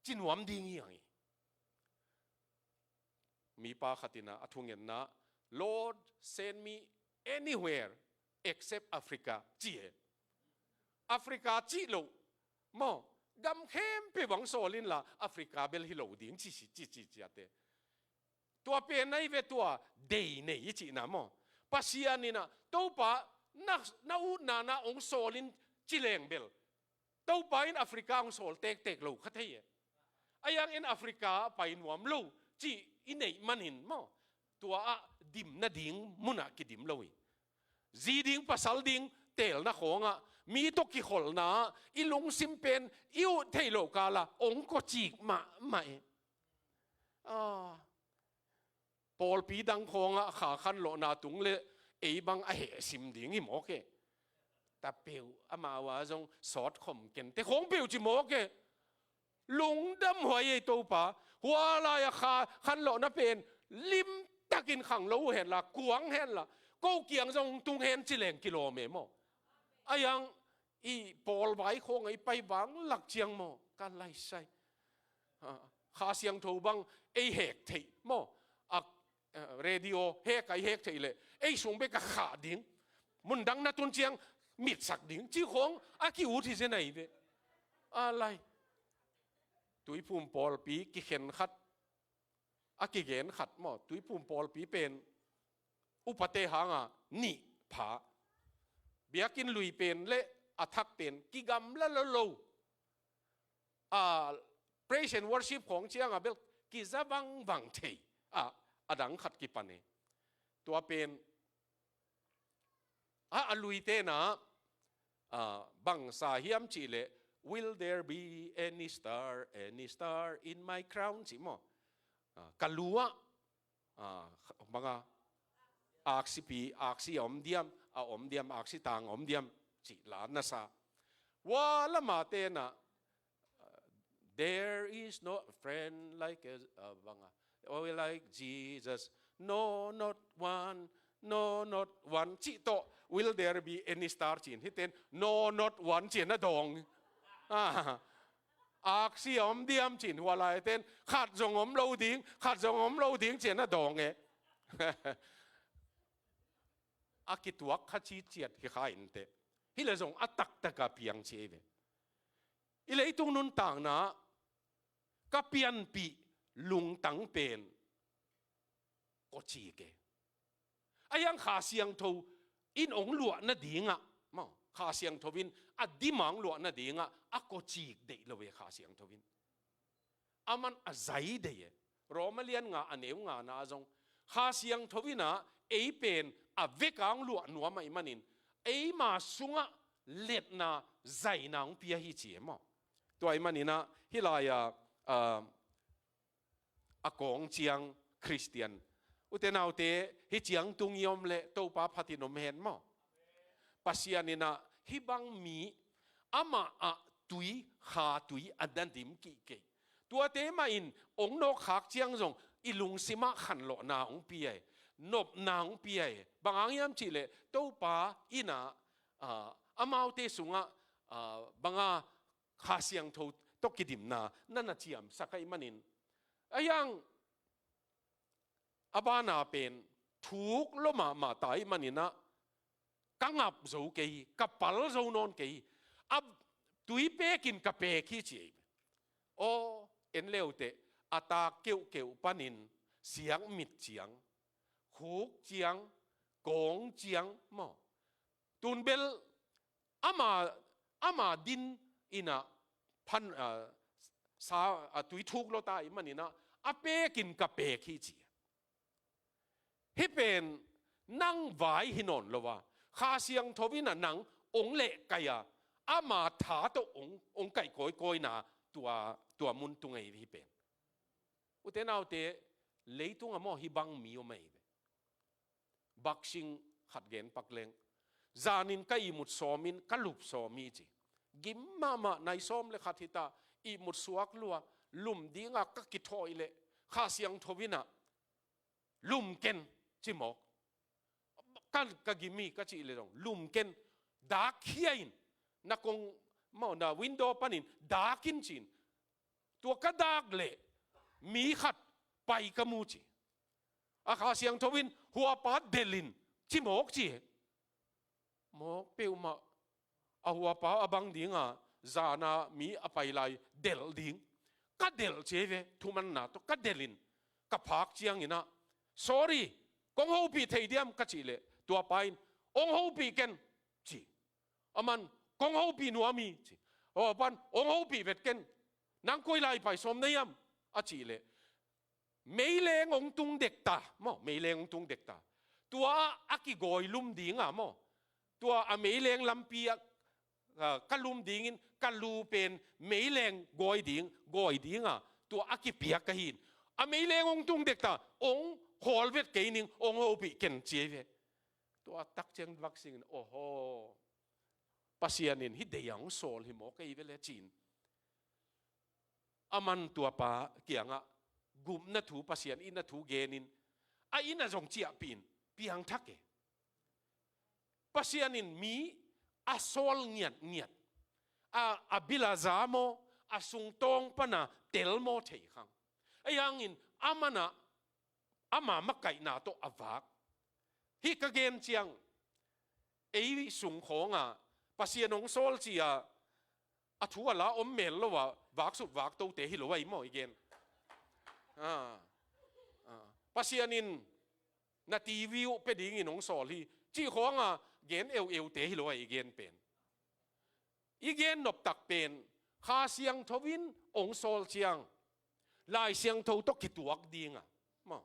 ci nuam ding hi hang hi. Mipa khat innah a thungetna, "Lord, send me anywhere except Africa," ci e. Africa cih loh maw, gam khempeuh bang sawl inla Africa bel hi lo ding ci, ci, ci, ci, ciate. Tua pen ahi ve tua dei nei i cihna maw. Pasian innah, "Topa, na, na utna na ong sawl in," ci leng bel Topa in Africa ong sawl tektek lo kha thei e. Ahi hang en Africa pai nuam lo cih i neih manin maw, tua ah dim nading munah kidim lo hi. Zi ding pasal ding teelna khawngah, mi tawh kikholhna ah i lungsim pen i uh theih loh kala ong kawcik mahmah e. Ah. Pawlpi dang khawngah Kha khanlawhna tung le ei bang a hehsim ding hi mawk e. Tapeuh amau a zong sawt khom kente khawng peuh ci mawk e. Lungdam huai ei Topa. Hua lai-a Kha khanlawhna pen limtakin khang lo uh henla, kuang henla, ko kiang zong tung hen ci leng kilawm e maw. Ahi hang i pawl vai khawngah i pai vang lak ciang maw, ka laisai. Ha, Kha Siangtho bang ei hek theih maw, a, eh, radio hek a i hek theih leh ei sung bek a khah ding, mundang na tun ciang mitsak ding cih khawng a ki-ut hi zen ahi ve. A lai. Tuiphum pawlpi kikhen khat, a kigen khat maw, Tuiphum pawlpi pen upate hanga nih pha. Biakinn lui pen le a thak pen kigamla lo lo. A, praise and worship khawng cianga bel kiza vangvang thei. A, a dang khat kipan e. Tua pen a, a lui tena, a, bangsa hiam cihleh, "Will there be any star, any star in my crown?" ci maw. A, ka lu ah, a, banga, aksipi, aksi a om diam, a om diam, aksi tang a om diam, ci la na sa. Hua lama tena, "There is no friend like a, a, banga, oh, like Jesus. "No, not one, no, not one," cih tawh, "Will there be any star?" ci-in, hihte in, "No, not one," ci-in a dawng. Ah, aksi a om diam ci-in, hua laite in, "Khat zong om lo ding, khat zong om lo ding," ci-in a dawng e. A kituak kha citciat hi kha inteh. Hi leh zong a taktak a piang ci ei ve. I leitung nuntakna ka pianpih lungtang pen kawcik e. A hiang Kha Siangtho in hong luah nadingah, maw, Kha Siangtho in a dim a hong luah nadingah a kawcik deih lo e Kha Siangtho in. Aman a zai deih e. Roma lian nga a neu ngana zong Kha Siangtho in ah ei pen a vek a hong luah nuam ahih manin eima sungah letna, zaina hong pia hi ci e maw. Tua ahih manin ah hih lai-a, ah, a kawng ciang Khristian ute naute, hih ciang tung i om leh Topa phatin om hen maw. Pasian in ah hih bang mi amah ah tui, kha tui a na dim kik kei. Tuate mah in hong nawkkhak ciang zong i lungsim ah khanlawhna hong pia e, nopna hong pia e. Bang hang hiam cih leh Topa in ah, ah, amaute sungah, ah, bang a Kha Siangtho tawh kidimna na na ciamsak ahih manin. A hiang a bana pen thuk lua mahmah ta ahih manin ah ka ngap zo kei hi, ka pal zo nawn kei hi. A tui pekin ka pek hi ci ei. Aw, en le uh teh, a tak keuhkeuh panin siakmit ciang, khuk ciang, kawng ciang maw, tun bel ama, ama din in ah phan, ah, sa, ah, tui thuk lua ta ahih manin ah a pekin ka pek hi ci. Hih pen nang vai hi nawn lo a, Kha Siangtho in ah nang hong lehkaih a, ama tha tawh hong, hong kaih kawikawina tua, tua mun tung ei hih pen. Ute naute, leitung ah maw hih bang mi om ei ve. Boxing khat gen pak leng. Zanin ka ihmut sawmin ka lup sawm hi ci. Gim mahmah, nai sawm le khat hi ta, ihmut suak lua, lum dinga ka kithawi leh Kha Siangtho in ah lum ken ci mawk. Ka, ka gim hi ka cih leh zong lum ken, dak khia in, na kong, maw, na window panin dak in ci-in. Tua ka dak leh mi khat pai ka mu ci. A Kha Siangtho in, "Huapa delh in," ci mawk ci. Mawk peuhmah. A huapa a bang dinga zana mi a pai lai delh ding. Ka delh ci ei ve, thumanna tawh ka delh in, ka phak ciangin ah, "Sorry, kong hopih thei diam?" ka cih leh tua pa in, "Hong hopih ken," ci. Aman, "Kong hopih nuam hi," ci. Aw, pan, "Hong hopih vet ken. Nang koi lai pai sawm na hiam?" a cih leh, "Meileng hong tung dek ta," maw, "meileng hong tung dek ta. Tua a kigawi lum dinga," maw, "tua a meileng lampi ah, ah, ka lum dingin ka lu pen meileng gawi ding, gawi dinga tua a kipiak ka hi in. A meileng hong tung dek ta, hong khawl vet kei ning, hong hopih ken," ci ei ve. Tua tak ciang Boxing in, "Oho, Pasian in hih deih a hong sawl hi mawk ei ve le," ci-in. Aman tua pa kiangah gupna thu, Pasian itna thu genin, a itna zong ciahpih in, piangthak e. Pasian in mi a sawl ngiatngiat, a, a bil a za maw, a sungtawng pana tel maw thei khang. Ahi hangin aman ah ama makaihna tawh a vak. Hih ka gen ciang, ei sung khawnga Pasian hong sawl ci-a, a thu a la om mel lo a, vaksut vaktote hi lo ahi maw i gen. Ah, ah. Pasian in na T V uh pia dingin hong sawl hi, cih khawnga gen eueute hi lo ahi i gen pen. I gen noptak pen, Kha Siangtho in hong sawl ciang, Lai Siangtho tawh kituak dinga, maw,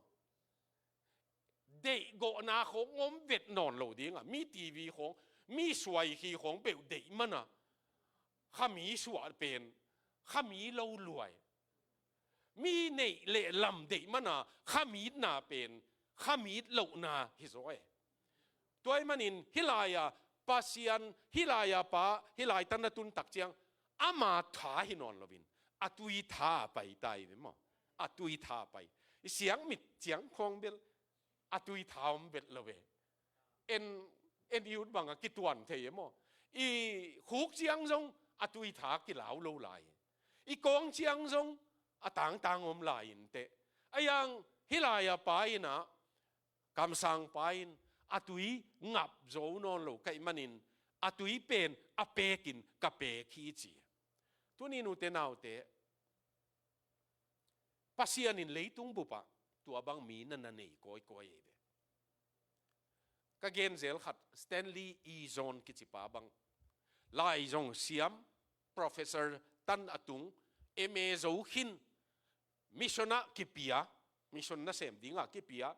deihgawhna khawng om vet nawn lo dinga, mi T V khawng, mi suai khi khawng peuh deih mana, khami suah pen, khami lo luai. Mi neih le lam deih mana, khamitna pen, khamit lohna hi zaw e. Tua ahih manin, hih lai-a Pasian, hih lai-a pa, hih lai tan a tun tak ciang, ama tha hi nawn loin, a tui tha a pai ta hi ve maw. A tui tha a pai. I siangmit ciang khawng bel, a tui tha om vet lo ve. En, en i ut bangah kituan thei e maw? I khuk ciang zong a tui tha kilau lo lai. I kawng ciang zong a tangtang om lai inteh. A yang hih lai-ah pa in ah, kamsang pa in a tui ngap zo nawn lo ka hih manin a tui pen a pekin ka pek hi ci. Tuni nute naute, Pasian in leitung bupah tua bang mi na na nei kawikawi ei ve. Ka genzel khat Stanley E. Jones kicipa bang, lai zong siam, professor tan a tung, M A zo khin, mission ah kipia, mission nasem dingah kipia.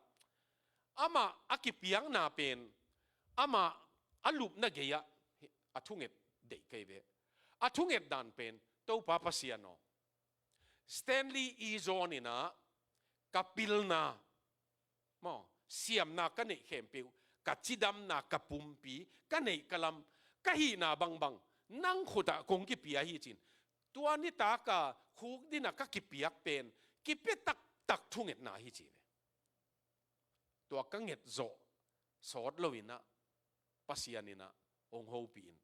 Amah a kipiakna pen, amah a lupna gei-ah a thunget deih kei ve. A thunget dan pen, Topa Pasian aw, Stanley E. Jones in ah ka pilna, maw, siamna ka neih khempeuh, ka cidamna, ka pumpi, ka neih ka lam, ka hihna bangbang nang khutah kong kipia hi cin. Tua nitak a khuk dinah ka kipiak pen kipia taktak thungetna hi ci ve. Tua ka nget zawh sawt lo in ah Pasian in ah hong hopih in,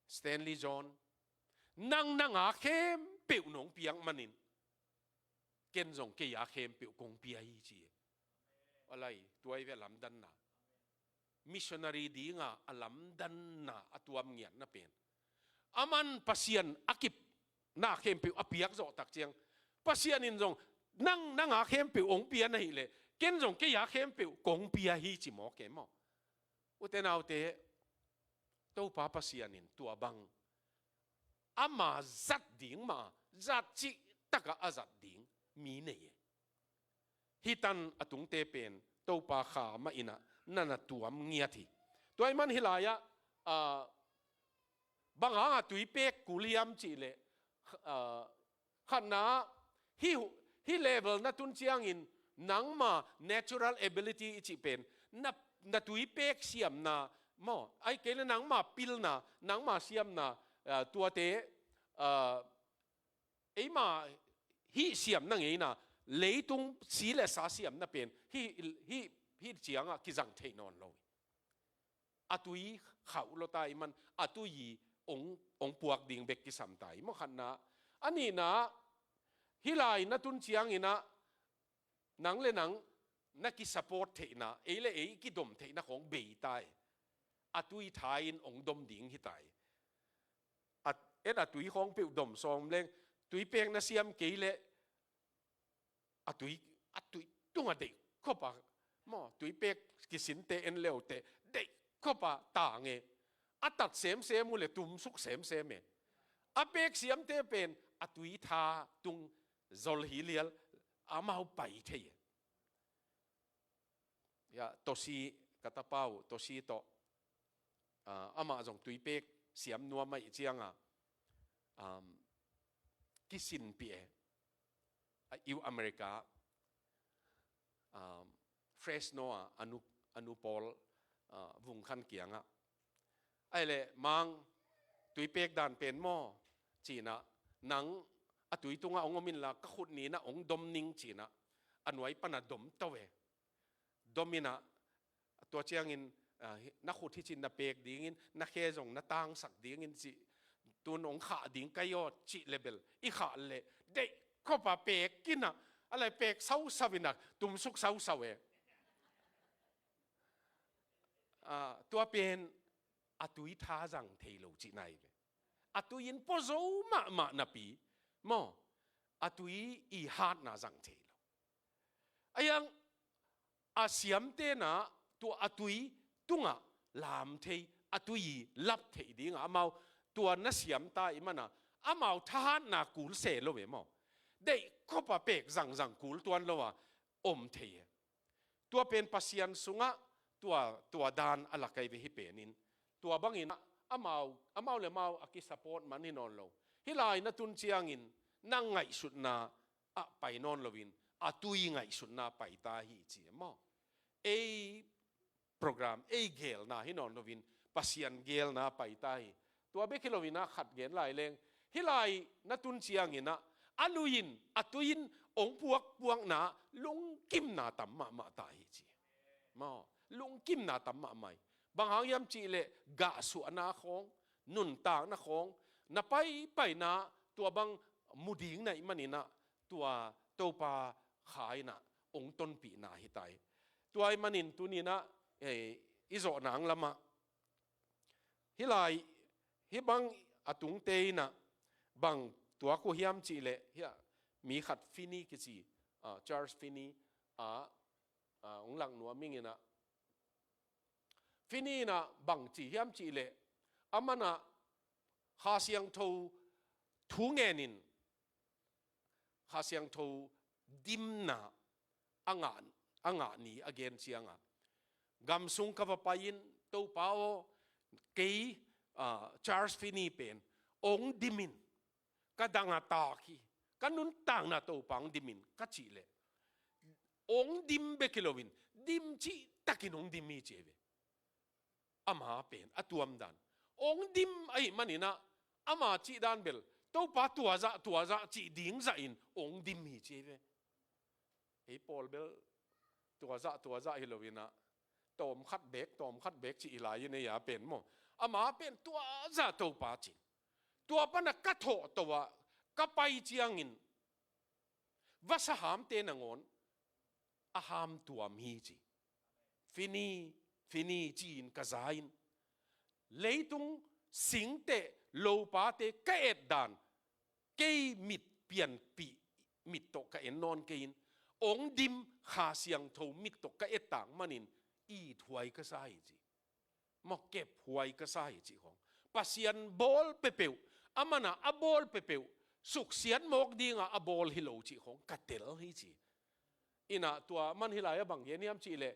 Stanley Jones, nang nang a khempeuh nong piak manin ken zong kei a khempeuh kong pia hi ci. Alai, tua hi ve lamdanna. Missionary dinga a lamdanna a tuam ngiatna pen, aman Pasian a kipna khempeuh a piak zawh tak ciang, Pasian in zong nang nang a khempeuh hong pia na hih leh ken zong kei a khempeuh kong pia hi ci mawk e maw? Ute naute, Topa Pasian in tua bang ama zat ding mah, zat cih takah a zat ding mi nei e. Hih tan a tungte pen Topa Kha mah in ah na na tuam ngiat hi. Tua ahih man hih lai-ah, ah, bang hangah tui pek kul hiam cih leh, ah, khatna, hih, hih level na tun ciangin nangma natural ability i cih pen, na, na tui pek siamna maw, ahih kei leh nangma pilna, nangma siamna, ah, tuate, ah, eima hih siamna ngeina, leitung si le sa siamna pen hih, hih, hih ciangah kizang thei nawn lo. A tui khauh lo ta i man, a tui i ong, ong puak ding bek kisam ta i maw, khatna. A nihna, hih lai na tun ciangin ah nang le nang na kisupport theihna, ei le ei kidom theihna khong bei ta i. A tui tha in ong dom ding hi ta i. A, et a tui khong peuh dom sawm leng, tui pek na siam kei leh, a tui, a tui tungah deih khop a, maw, tui pek kisinte en leute deih khop a tang e. A tat semsem uh leh tumsuk semsem e. A pek siamte pen a tui tha tung zol hi lial, amau pai thei e. Ya, Toshi, ka tapa uh, Toshi tawh, ah, amah zong tui pek siam nuam ahih ciangah, um, kisinpih e. Ah, U America, um, Fresno ah, a nu, a nu pawl, ah, vung khan kiangah, ahih leh, Mang, tui pek dan pen maw, ci-in ah, nang a tui tungah ong om inla, ka khut ni-in ah ong dom ning, ci-in ah, a nuai pan a dom to e. Dom in ah, tua ciangin, ah, hi, na khut hi cin na pek dingin, na khe zong na tangsak dingin ci, tun ong khah ding ka hi aw, cih leh bel i khah leh deih khop a pek in ah, a lai pek sausau in ah, tumsuk sausau e. Ah, tua pen a tui tha zang thei lo cihna hi ve. A tui in pua zo mahmah napi maw, a tui i hatna zang thei lo. A yang a siamte na tua a tui tungah lam thei, a tui i lap thei dingah amau tua na siam ta i man a, amau thahatna kul se lo ve maw. Deih khop a pek zangzang kul tuan lo a om thei e. Tua pen Pasian sungah tua, tua dan a lak ahi ve hih pen in. Tua bangin amau, amau le amau a kisupport man hi nawn lo. Hih lai na tun ciangin nang ngaihsutna ah pai nawn loin a tui ngaihsutna pai ta hi ci e maw. Ei program, ei geelna hi nawn loin Pasian geelna pai ta hi. Tua bek hi loin ah khat gen lai leng, hih lai na tun ciangin ah a lui in, a tui in ong puakpuakna lungkimna tam mahmah ta hi ci. Maw, lungkimna tam mahmah hi. Bang hang hiam cih leh gahsuahna khawng, nuntakna khawng, na paipaina tua bang mu ding na hih manin ah, tua Topa Kha in ah hong tonpihna hi ta hi. Tua ahih manin tuni in ah, eh, i zawh nang lamah hih lai, hih bang a tungte in ah bang tuak uh hiam cih leh, hiah mi khat Finney kici, ah, Charles Finney, ah, ah, hong lak nuam ing in ah, Finney in ah bang ci hiam cih leh, aman ah Kha Siangtho thu ngen in, Kha Siangtho dimna a ngah, a ngah ni a gen ciangah, gam sung ka va pai in, Topa aw, kei, ah, Charles Finney pen hong dim in, ka dang a tak hi, ka nuntakna Topa hong dim in, ka cih leh, hong dim bek hi loin, dim cihtakin hong dim hi ci hi ve. Ama pen a tuamdan hong dim ahih manin ah, ama cihdan bel, Topa tua zah, tua zah cih ding zahin hong dim hi ci hi ve. Ei pawl bel tua zah, tua zah hi loin ah, tawm khat beek, tawm khat beek cih hi lai in ei a pen maw. Ama pen tua zah Topa cin. Tua pan ah ka thawhto ah ka pai ciangin, vasa hamte nangawn a ham tuam hi ci. Finney, Finney ci-in ka za in, leitung singteh lopate ka etdan, kei mit pianpih mit tawh ka en nawn kei in, hong dim Kha Siangtho mit tawh ka et tak manin ithuai ka sa hi ci. Maw, kephuai ka sa hi cih khawng. Pasian bawl peuhpeuh, aman ah a bawl peuhpeuh suksiat mawk dingah a bawl hi lo cih khawng ka tel hi ci. In ah tua man hih lai ah bang gen hiam cih leh,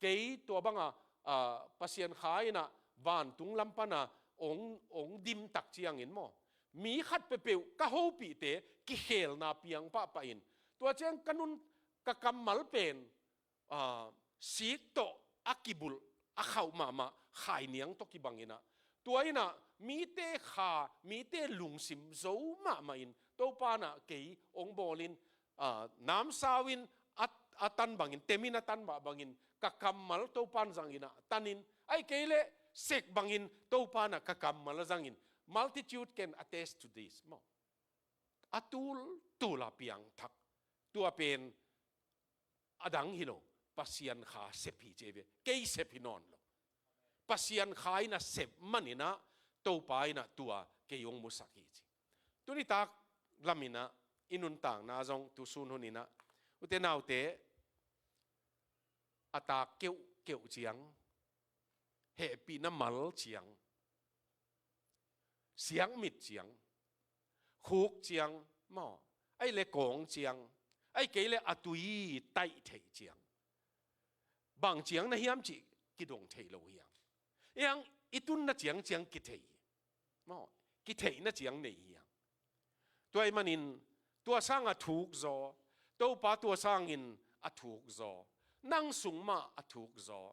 kei tua bang ah, ah, Pasian Kha in ah vantung lam pan ah hong, hong dim tak ciangin maw, mi khat peuhpeuh ka hopihte kikhelna piang pahpah in, tua ciang ka nun, ka kammal pen, ah, sik tawh a kibulh, a khauh mahmah khainiang tawh kibang in ah, tua in ah mite kha, mite lungsim zo mahmah in, Topa in ah kei hong bawl in, ah, namsau in a, a tan bangin, tem in a tan mah bangin, ka kammal Topa in zang in ah tan in, ahih kei leh sek bangin Topa in ah ka kammal a zang in, multitude can attest to this maw. A tultul a piangthak. Tua pen a dang hi lo, Pasian Kha sep hi ci hi ve. Kei sep hi nawn lo. Pasian Kha in a sep manin ah Topa in ah tua kei hong musak hi ci. Tuni tak lam in ah i nuntakna zong tu sun hun in ah, ute naute, a tak keuhkeuh ciang, hehpihna mal ciang, siangmit ciang, khuk ciang maw, ahih leh kawng ciang, ahih kei leh a tui taih theih ciang, bang ciang na hiam cih kidong thei lo hi hang. Hiang i tunna ciangciang kithei hi. Maw, kitheihna ciang nei hi hang. Tua ahih manin tua sang a thuk zaw, Topa tua sangin a thuk zaw, nang sung mah a thuk zaw.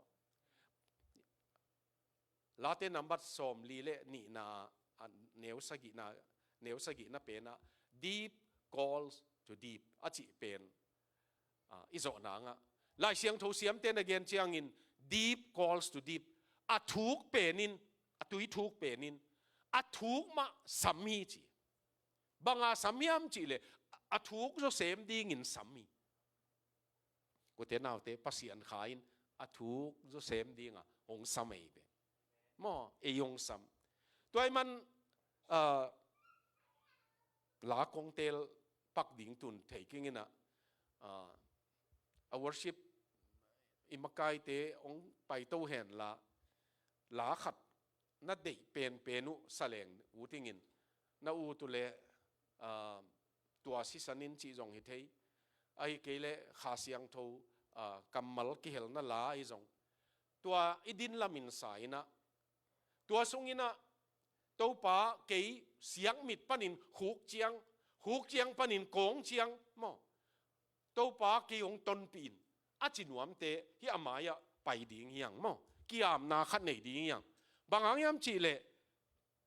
Late nambat sawmli le nihna, a, neu sagihna, neu sagihna pen ah, "Deep calls to deep," a cih pen, a, i zawh nang ah, Lai Siangtho siamte na gen ciangin, "Deep calls to deep," a thuk pen in, a tui thuk pen in, a thuk mah sam hi ci. Bang a sam hiam cih leh, a thuk zaw sem dingin sam hi. Ute naute, Pasian Kha in a thuk zaw sem ding a hong sam ei ve. Maw, ei hong sam. Tua ahih man, ah, la kong tel pak ding tun thei keng in ah, ah, a worship i makaite hong paito hen la, la khat na deih penpen uh sa leng ut ing in, na ut uh leh, ah, tua sisan in cih zong hi thei. Ahih kei leh Kha Siangtho, ah, kammal kihelna la ahi zong, tua i din lam in sa in ah, tua sung in ah, Topa, kei siangmit panin khuk ciang, khuk ciang panin kawng ciang maw, Topa, kei hong tonpih in, a ci nuamte hi a mai-ah pai ding hi hang maw. Ki-apna khat nei ding hi hang. Bang hang hiam cih leh,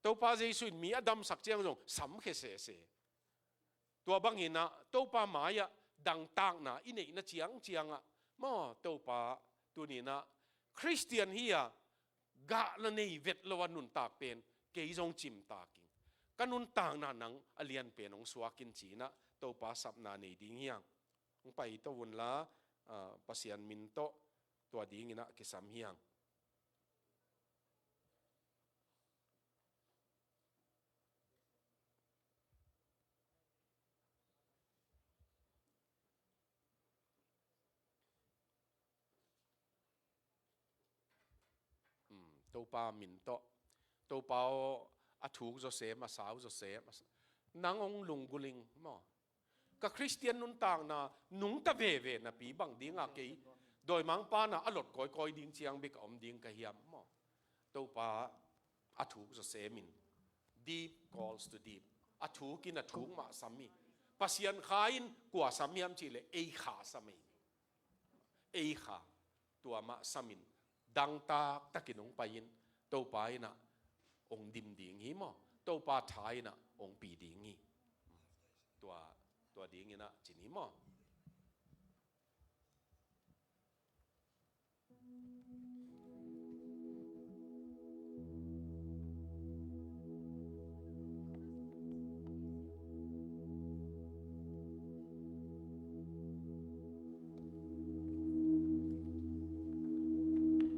Topa Jesu in mi a damsak ciang zong samkhia sese. Tua bangin ah Topa mai-ah dangtakna i neihna ciangciang ah maw, Topa, Tuninah Khristian hi-a gah na nei vet lo a nuntak pen kei zong cimtak ing. Ka nuntakna nang a lian pen hong suak in cinah Topa sapna nei ding hiang. Hong pai to unla, ah, Pasian min tawh tua dinginah kisam hiang. Um, Topa min tawh. Topa aw, a thuk zawsem, a sau zawsem, a sa-, nang hong lunggulh ing maw? Ka Khristian nuntakna nungta veve napi bang dinga kei dawimangpa na a lot kawikawi ding ciang bek a om ding ka hiam maw? Topa a thuk zawsem in. Deep calls to deep. A thuk in a thuk mah sam hi. Pasian Kha in kua sam hiam cihleh ei Kha sam hi. Ei Kha, tua mah samin dangtak takin hong pai in, Topa innah hong dim ding hi maw? Topa tha innah hong pi ding hi. Tua, tua dinginah cin hi maw?